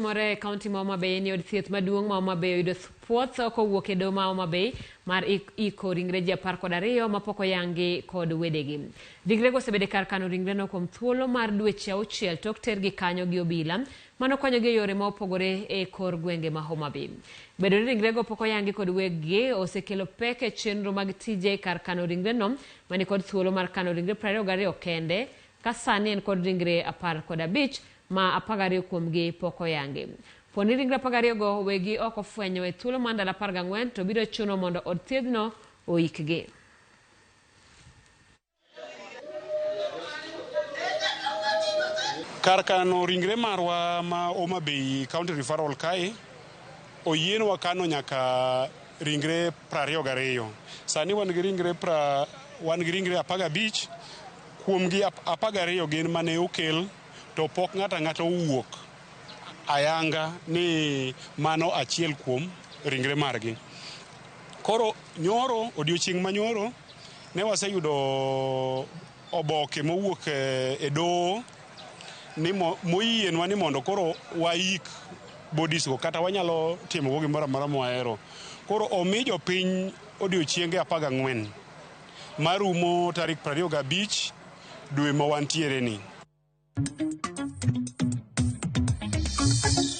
Timore e kaunti ma Homa Bay ni od thieth maduong' ma Homa Bay oyudo puoth kowuok e doho ma Homa Bay mar iko ringre ji 12 mapok oyangi kod wedegi. Ringrego osebedo e kar kano ringreno kuom thuolo mar dweche auchiel tok tergi kanyo gi obila manokonyogi e yore ma opogore e kor gwenge ma Homa Bay. Bedo ni ringrego pok oyangi kod weggi osekelo pek e chenro mag tije e kar kano ringreno mani kod thuolo mar kano ringre 22 kende ka sani en kod ringre 15 ma 12 kuomgi pok oyangi. Po ni ringre 12 go wegi ok ofwenyo e thuolo mar ndalo 14 to biro chuno mondo od thiedhno oikgi. Kar kano ringre marwa ma Homa Bay County Referral kae oyienwa kano nyaka ringre 22. Sani wan gi ringre pra, wan gi ringre 15 kuomgi 12 gin mane okel to pok ng'ato ang'ata owuok ayanga ni mano achiel kuom ringre margi. Koro nyoro, odiochieng' ma nyoro, ne waseyudo oboke mowuok e doho ni moyienwa ni mondo koro waik bodies go kata wanyalo timo go gimoro amora mwahero. Koro omi jopiny odiochienge 14 marumo tarik 25 dwe ma wantiere ni.